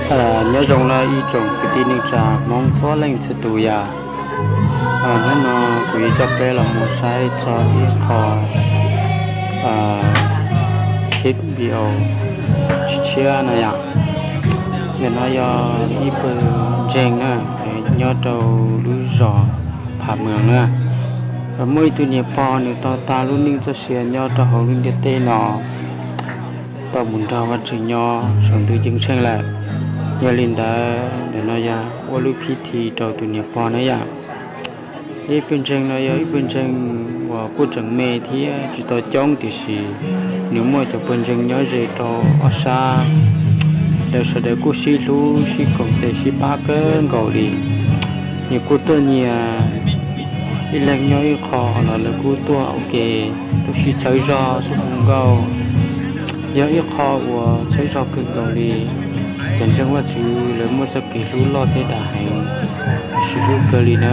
Nyob zoo no ib tsoom kwv tij neej tsa Hmoob txhua leej txhua tus yom. Hnub no kuv yuav coj peb los mus saib txog ib qho clip video tshiab tshiab no yom. Ntawm no yog ib pawg ntseeg na, nyob rau lub zos Pham Mees na. Muaj ib tug niam pog nws tau tag lub neej txoj sia nyob rau hauv lub ntiaj teb no, tau mus nrog Vajtswv nyob saum ntuj ceeb tsheej lawm. Yog li ntawd ntawm no yog ua lub phiv thi rau tus niam pog na yom. Ib pawg ntseeg no yog ib pawg ntseeg uas kuj tseem me thiab tsis tau coob, tiam sis nws muaj cov pawg ntseeg nyob ze rau ob sab, lawv sawv daws kuj sib hlub sib koom tes sib pab kawg nkaus li. Nyias kuj tuaj nyias, ib leeg nyob ib qho los lawv kuj tuaj ua ke, tuaj sib txhawb zog tuaj hu nkauj. Yog ib qho uas txhawb zog kawg nkaus li. Cov ntseeg Vajtswv lawv muaj txoj kev hlub loj thiab dav heev, sib hlub kawg li na.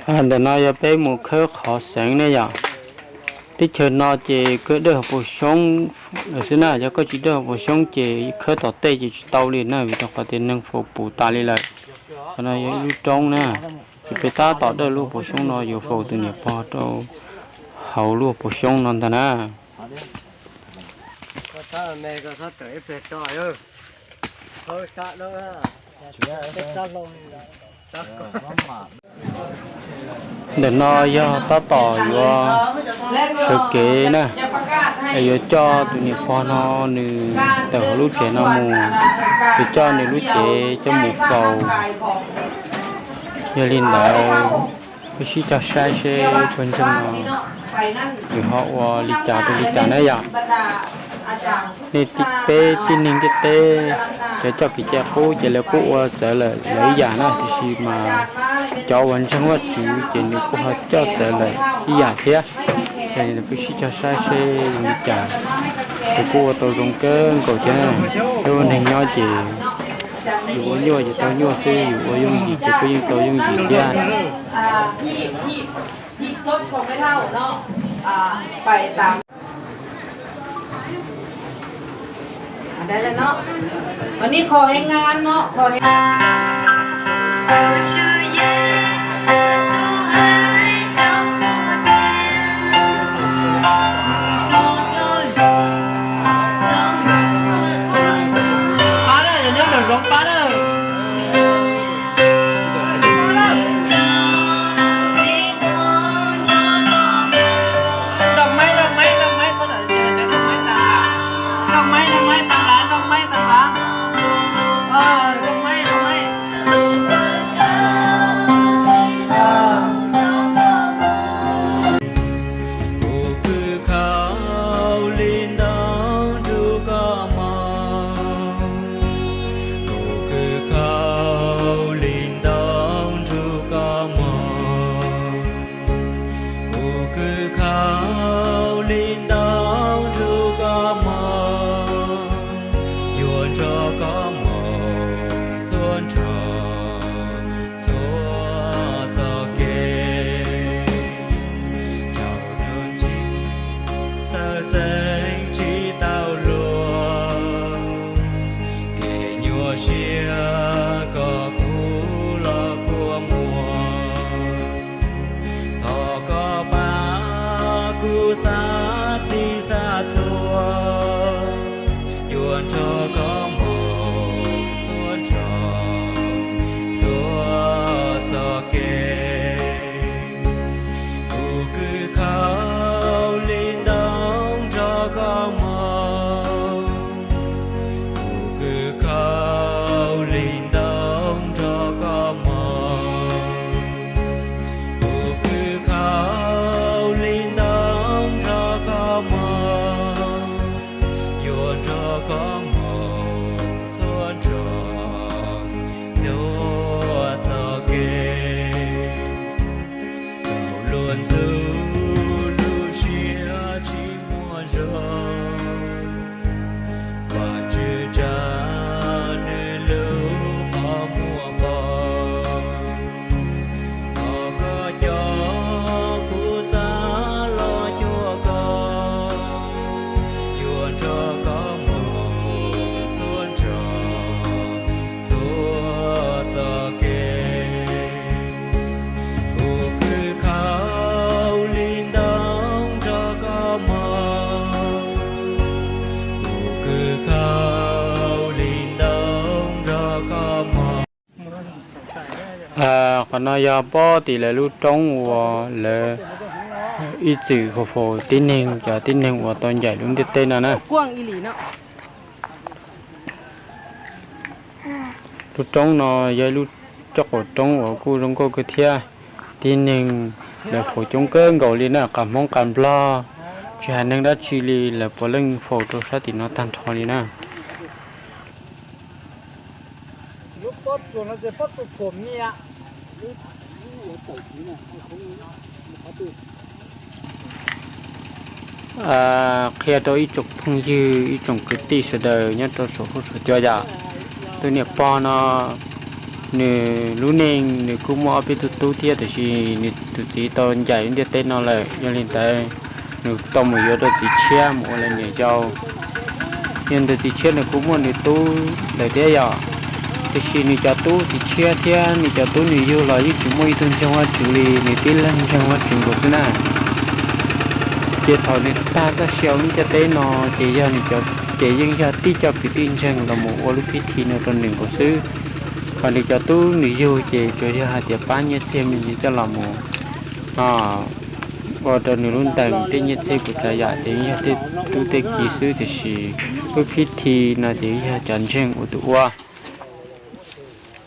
Ntawm no yog peb mus khawb qhov xeev ne yom. Teb chaws no ces koj dawj hauv paus xyoob lawm xwb na, yog koj tsis dawj hauv paus xyoob ces khawb tom tej ces tsis tau li na, vim rau qhov tias neeg faus pum tas li lawm. Qhov no yog ib lub roob na, ces peb tab tom dawj lub paus xyoob no yuav faus tus niam pog rau hauv lub paus xyoob no ntag na. Ntawm no yog tab tom yuav sawv kev na, yuav coj tus niam pog no nws tawm hauv lub tsev no mus, yuav coj nws lub cev coj mus faus. Yog li ntawd, peb sib cog saib seb pawg ntseeg no nws ho ua li cas rau li cas na yom. Nej peb tib neeg ntiaj teb, cov coj kev cai qub ces lawv kuj ua txawv lawm lawv ib yam na, tiam sis mas cov uas ntseeg Vajtswv ces nws kuj ho coj txawv lawm ib yam thiab. Yog li ntawd peb sib cog saib seb zoo li cas, ces kuj ua tau zoo kawg nkaus thiab na. Peb ua neeg nyob ces yus ua nyuaj ces tau nyuaj xwb, yus ua yooj yim ces kuj yeej tau yooj yim thiab. Kuv kwv khaus li ntau nrug koj mog, kuv kwv khaus li ntau nrug koj mog, kuv kwv khaus li ntau nrug koj mog, yuav nrog koj mus txhua nrho txhua txoj kev. Tsaus ntuj ntsig txawj xeeb tsis tau luag, kev nyuaj siab kom kuv los kua muag. Thov koj pab kuv xav txhij xav txhua, yuav nrog koj mus txhua nrho txhua txoj kev. Kuv kwv khaus li ntau nrog koj mog, kuv kwv khaus li ntau nrog koj mog, kuv kwv khaus li ntau nrog koj mog, yuav nrog koj mus txhua nrho txhua txoj kev. Txaus luag ntxub lub siab tsis muaj zog, Vajtswv tsa nws lub qhov muag npog. Thov koj coj kuv txav los cuag koj, yuav nrog koj mus Qhov no yog pob tim lawv lub roob uas lawv ib txwm faus tib neeg, cov tib neeg uas tau ncaim lub ntiaj teb no na. Lub roob no yog ib lub coj qaum roob uas kuj zoo nkauj kawg thiab. Tib neeg lawv faus coob kawg nkaus li na, qas Hmoob qas Nplog, tsis hais neeg dab tsi li lawv puav leej faus rau sab tim no tag nrho li na. Qhia rau ib tsoom phooj ywg, ib tsoom kwv tij sawv daws nyob rau saum huab saum cua yom. Tus niam pog no nws lub neej nws kuj muaj ob peb tug tub thiab, tiam sis nws tus txiv tau ncaim lub ntiaj teb no lawm. Yog li ntawd nws tau mus yuav rau txiv tshiab mus ua lawv niam yau. Yog ntawd txiv tshiab nws kuj muaj nws tub lawm thiab yom. Tiam sis nws cov tub txiv tshiab thiab nws cov tub nws yug los yeej tsis muaj ib tug ntseeg Vajtswv li, nws tib leeg ntseeg Vajtswv nkaus xwb na. Ces thaum nws tag txoj sia lub ntiaj teb no, ces yog nws cov, ces yeej yog tib co kwv tij ntseeg los mus ua lub phiv thi no rau nws nkaus xwb. Ho nws cov tub nws yug ces tsuas yog hais tias pab nyiaj txiag me ntsis coj los mus ua rau nws lub ntees tej nyiaj txiag puas tsav yam ces yog tej tub tej ki xwb, tiam sis lub phiv thi no ces yog cov ntseeg ua tus ua.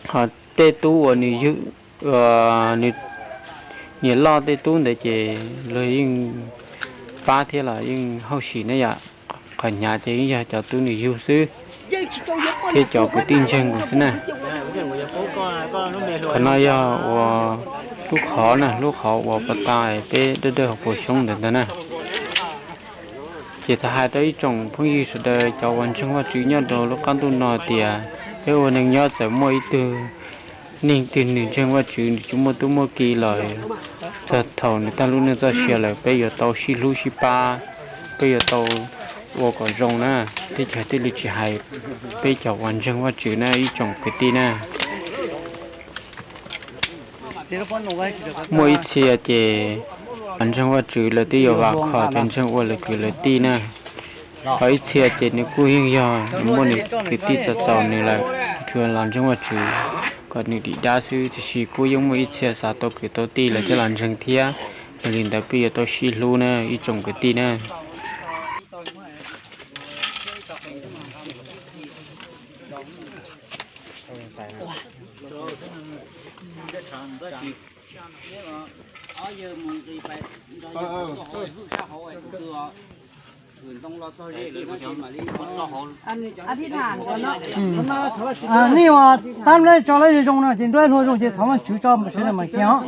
Ho tej tub uas nws yug, nws niam loj tej tub ntawd ces luag yeej pab thiab los yeej hauj sim na yom. Qhov hnyav ces yeej yog cov tub nws yug xwb thiab cov kwv tij ntseeg nkaus xwb na. Qhov no yog uas lub qhov na, lub qhov uas pas tas peb dawb dawb hauv paus xyoob ntawd ntag na. Ces tau hais rau ib tsoom phooj ywg sawv daws cov uas ntseeg Vajtswv nyob rau lub qab ntuj no tias peb ua neeg nyob txawm muaj ib tug neeg twg nws ntseeg Vajtswv nws tsis muaj tub muaj ki los txog thaum nws tag lub neej txoj sia lawm peb yuav tau sib hlub sib pab, peb yuav tau ua kom zoo na. Teb chaws thiaj li tsis hais peb cov uas ntseeg Vajtswv na ib tsoom kwv tij na. Muaj ib txhia ces ntseeg Vajtswv lawv twb yuav vam khom cov ntseeg ua lawv kwv lawv tij na. Ho ib txhia ces nws kuj yeej yog nws muaj nws kwv tij txaus txaus nws lawm, tsuas los ntseeg Vajtswv kom nws dim dab xwb, tiam sis kuj yeej muaj ib txhia xav tau kwv tau tij lawv thiaj los ntseeg thiab. Yog li ntawd peb yuav tau sib hlub na ib tsoom kwv tij na. Athij thaam kom nej ua tam lej tso lawv zoo no ces nrog luag zoo ces thov Vaajtswv tso sawv daws mam khiav os.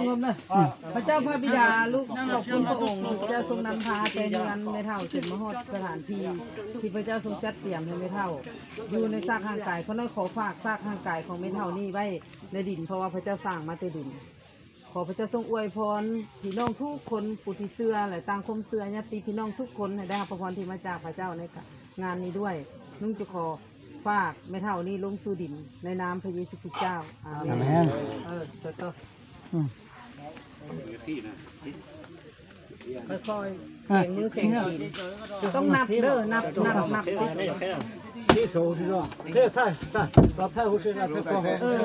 พระเจ้าพระบิดาลูกขอบคุณพระองค์ที่พระเจ้าทรงนำพาแตงเงินแม่เฒ่าจนมาฮอดสถานที่ที่พระเจ้าทรงจัดเตรียมให้แม่เฒ่า อยู่ในซากร่างกาย ขอน้อยขอฝากซากร่างกายของแม่เฒ่านี่ไว้ในดิน เพราะว่าพระเจ้าสร้างมาแต่ดิน ขอพระเจ้าทรงอวยพรพี่น้องทุกคนผู้ที่เชื่อและต่างความเชื่อญาติพี่น้องทุกคนให้ได้รับพระพรที่มาจากพระเจ้าในงานนี้ด้วย นุ่งจะขอฝากแม่เฒ่านี่ลงสู่ดินในนามพระเยซูคริสต์เจ้า อาเมน อาเมน เออ เจ้า อืม ค่อยๆ แข็งมือแข็งตีน ต้องนับเด้อ นับ นับ นับ เออ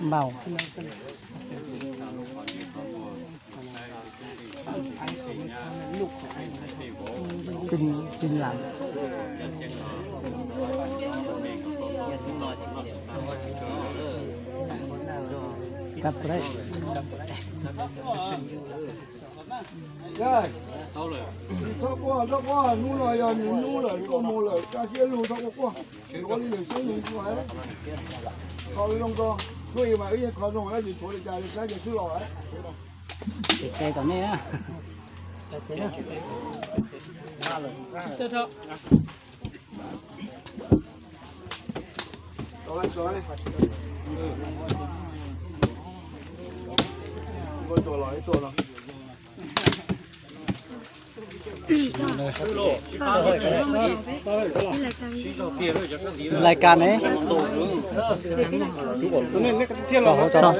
เบา kinh, kinh lắm. Cặp đấy. Thov quaj, thov quaj, hnub no yog nws hnub lawm, tuaj mus lawm, tsa siab lug, thov quaj quaj. Nws ua li ntawm xyoob nws tsis hais. Kho zoo ko, tuaj yus mas wb yeej kho zoo, ib tshuav li cas li saib ces twb los lawm. Ces kom nej na. Lai kas ne. Tso hauv tso.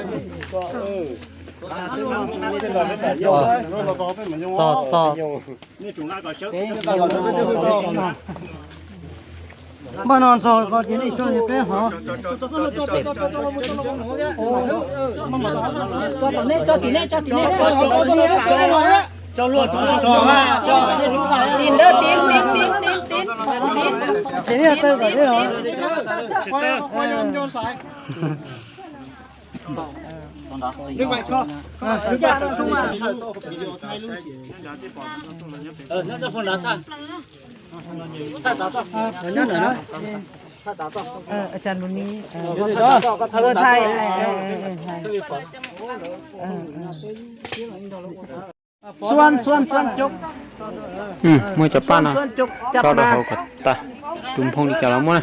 Tso, tso. Npaj no ntxog ko ces nej tso peb hov. Tim ntawd, tim, tim, tim, tim, tim, tim. Ces nej tawm kom deb os. Aws, ua thaij. Xuan, xuan, xuan cov. Muaj cov paj no tso rau hauv kom tag, tus nphoo li cas los muaj na.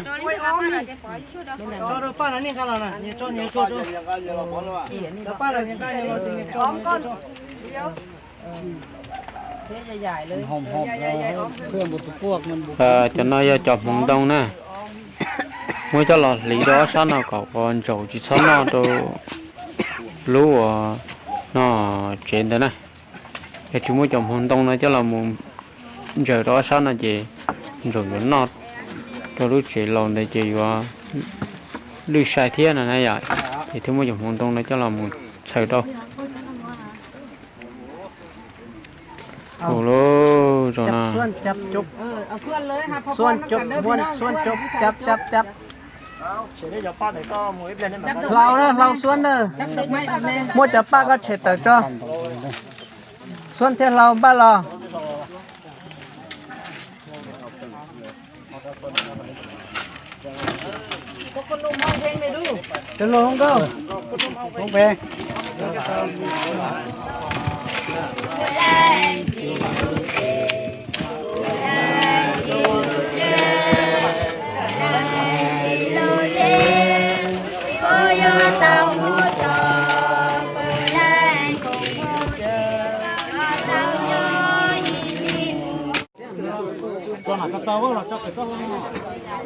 Cov no yog cov hmoov ntoo na. Muab coj los hliv rau ob sab no kom ua ntsaum tsis txhob noj rau lub uas no tsev ntawd na. Yog tsis muaj cov hmoov ntoo no coj los mus ntsaws rau ob sab no ces ntsaum yuav noj rau lub tsev laus ntawd ces yuav lwj sai thiab no na yom. Ces thiaj muab cov hmoov ntoo no coj los mus txhaws rau. Ua lub zoo no. Hlau na, hlau xuab na. Muab cov paj koj tshem tawm tso. Xuab thiab hlau npaj los. Cov hluas nkauj, hmoob pem.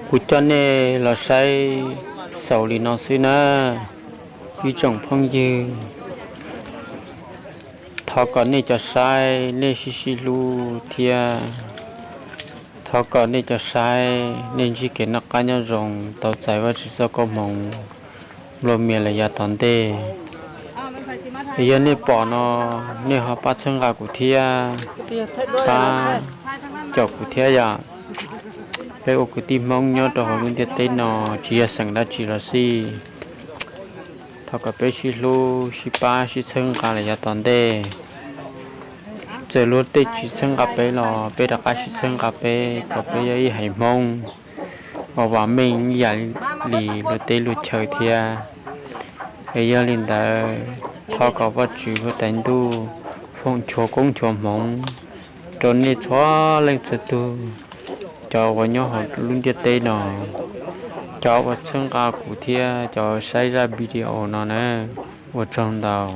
Kuv coj nej los saib xaus li no xwb na, ib tsoom phooj ywg. Thov kom nej cov saib nej sib sib hlub thiab thov kom nej cov saib nej ntsib kev noj qab nyob zoo, tau txais Vajtswv txoj koob hmoov nplua mias lawm yav tom ntej. Es yog nej pom no, nej ho pab txhawb nqa kuv thiab pab caum kuv thiab yom. Peb ua kwv tij Hmoob nyob rau hauv lub ntiaj teb no tsis yog xeem dab tsi los xij. Thov kom peb sib hlub sib pab sib txhawb nqa lawm yav tom ntej. Txawm luag tej tsis txhawb nqa peb los peb rov qab sib txhawb nqa peb kom peb yog ib haiv Hmoob uas vam meej ib yam li luag teb luag chaw thiab. Es yog li ntawd, thov kom Vajtswv huab tais ntuj foom nchuav koob nchuav hmoov rau nej txhua leej txhua tug, cov uas nyob hauv lub ntiaj teb no, cov uas txhawb nqa kuv thiab cov saib zaj video no na. Ua tsaug ntau.